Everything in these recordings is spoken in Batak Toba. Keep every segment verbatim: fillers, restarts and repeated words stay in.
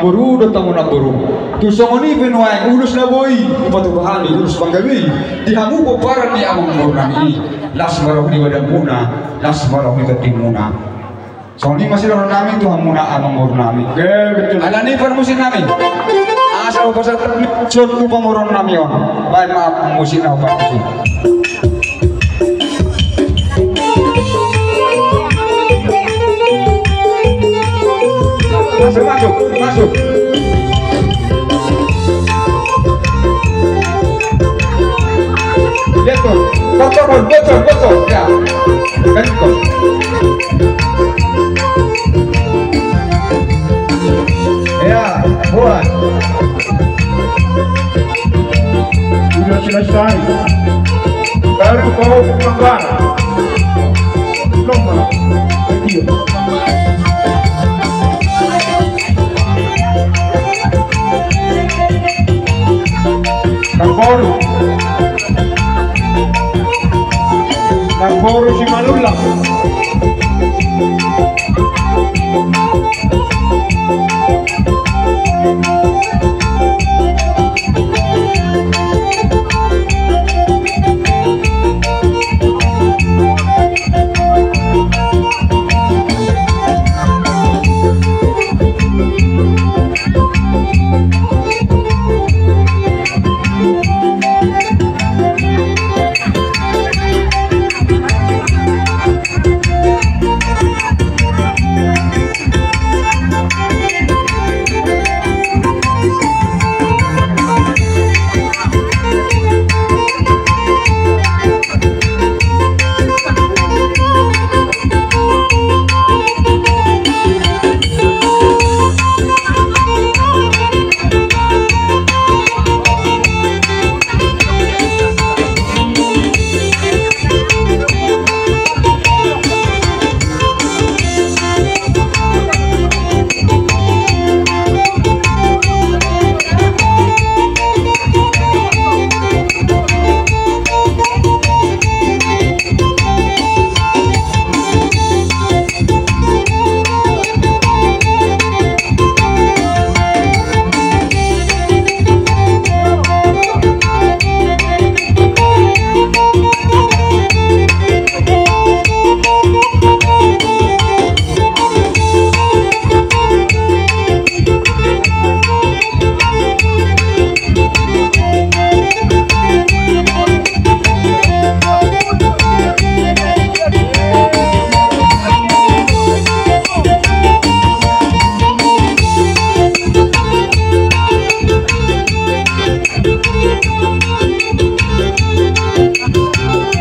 Boru dohot hamu namboru. Tung songon i pe nuaeng ulos na boi hupatupa hami, ulos panggabean i di hamu pomparan ni amangboru nami i. Las ma roha ni badanmuna, las ma roha ni tondimuna. Songon i ma sidohonon nami tu hamuna amangboru nami. Alani i parmusik nami, asa hupasahat hami tu pamoruon nami on. Baen ma musik na huparmusik. Masuk, masuk, masuk. Lihat tuh, bocor, bocor, bocor, ya. Kan tuh. Ya, buat. Sudah selesai. Baru kau buka bar. Lomba. Iya. Namboru. Namboru Simanullang.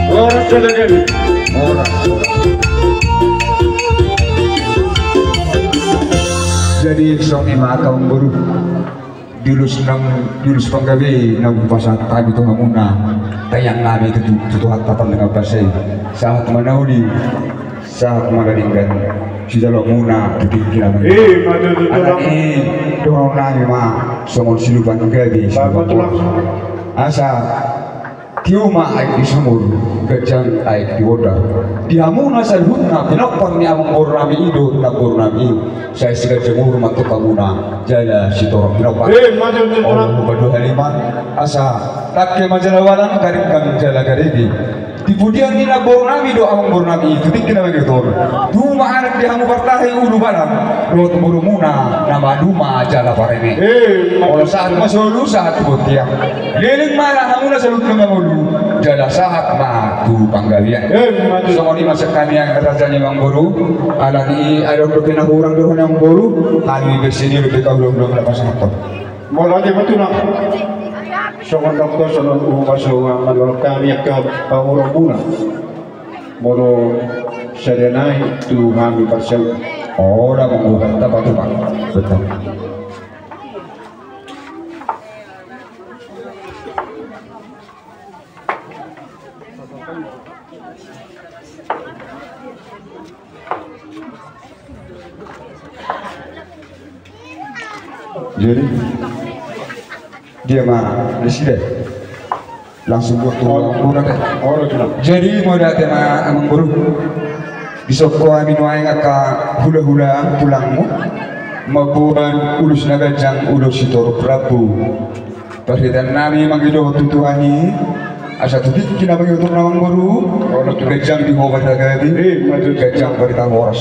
Horas, jala gabe. Horas, horas. Jadi songon i ma angka amangboru, di ulos nang, di ulos panggabean na hupasahat hami tu hamuna, tangiang nami tu, tu, tu Tuhanta pardenggan basa i. Sahat ma na uli, sahat ma na denggan sijaloonmuna tu tingki na mangihut. Eh, ma tutu. Alani i dohonon nami ma songon silupan gabe, silupan boru. Asa tio ma aek di sumur, ganjang aek di bondar. Di hamuna saluhutna pinompar ni amangboru nami i dohot namboru nami i, sai siganjang umur ma tu hamuna jala sitorop pinompar. Eh, ma tutu. Olo, hupaduahali ma, asa tangke ma jala balang, garinggang jala garege. Di pudian ni namboru nami dohot amangboru nami i tu tingki na mangihut on, tubu ma anak di hamu partahi ulu balang dohot borumuna na maduma jala pareme. Eh, ma tutu. Olo, sahat ma solu, sahat tu bontean. Leleng ma hamuna saluhutna mangolu jala sahat ma tu panggabean. Eh, ma tutu. Songon i ma sian hami angka raja ni amangboru. Alani i adong dope na hurang dohot ni amangboru, hami pe sini dope kaulahon na pasahathon. Mauliate ma tutu. Songon dokter songon upa songon manolong hami angka pamoruonmuna. Molo sada nai tu hami parsaulian. Olo, manggugat tapa tupa. Betul. Jadi dia ma di sini. Langsung buat tu amangboru deh. Jadi mauliate ma amangboru. Disongko hami nuaeng angka hulahula tulangmu. Mamboan ulos na ganjang, ulos sitorop rambu. Parhitean nami mangido tu Tuhan i, asa tu tingki na mangido tu Amangboru, ganjang di hobar na gabe, ganjang barita horas.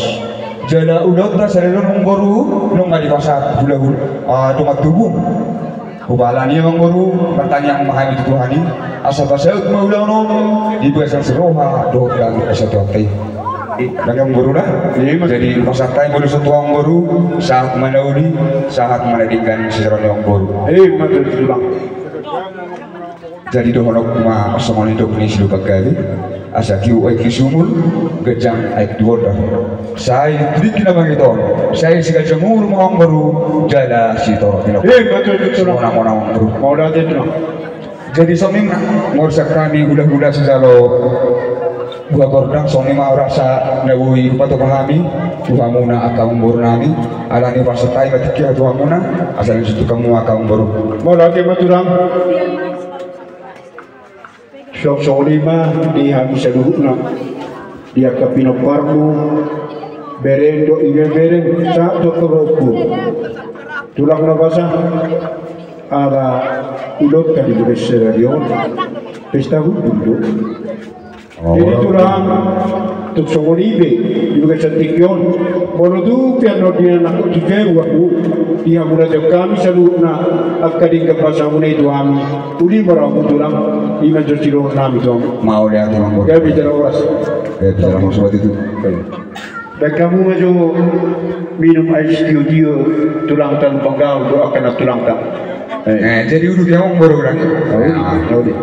Jala ulaonta sadari on Amangboru, nunga dipasahat hulahula, ah, dongan tubu. Hubahen i Amangboru, martangiang ma hami tu Tuhan i, asa pasaut ma ulaon on di bagasan roha dohot ganup asa tu hata i. Dang Amangboru na? Jadi pasahat hami molo so tu Amangboru, sahat ma na uli, sahat ma na denggan sitorop ni Amangboru. Jadi dohononku ma songon nidok ni silupan gabe, asa tiur aek ni sumur, ganjang aek di bondar. Sai tu tingki na mangido on, sai siganjang umur ma Amangboru, jala sitorop ni na. Mauliate Tulang. Jadi songon i ma, molo sian hami hulahula sijalo Buha Gordang, songon i ma rasa na boi hupatupa hami tu hamuna angka Amangboru nami, alani pasahat hami ma tingki tu hamuna, asa na disutup hamu angka Amangboru. Mauliate ma Tulang. Songon i ma di hami saluhutna, di angka pinomparmu, bereng dohot ibebereng, sahat tu angka ompu. Tulang na basa, ala ulaonta di bagasan sadari on, pesta hundul do. Jadi Tulang, tung songon i be di bagasan tingki on, molo tung pe annon di na nangkok tu jabu ahu, di hamu na jalo hami saluhutna, angka denggan pasahaton i tu hami, uli ma rohamu Tulang, i ma jolo sidohonon nami tu hamu. Mauliate Amangboru. Gabe jala horas. Gabe jala horas. Baen hamu ma jo minum aek sitio-tio, Tulang, tarlumobi dohot angka nantulanta. Jadi uduti Amangboru Tulang.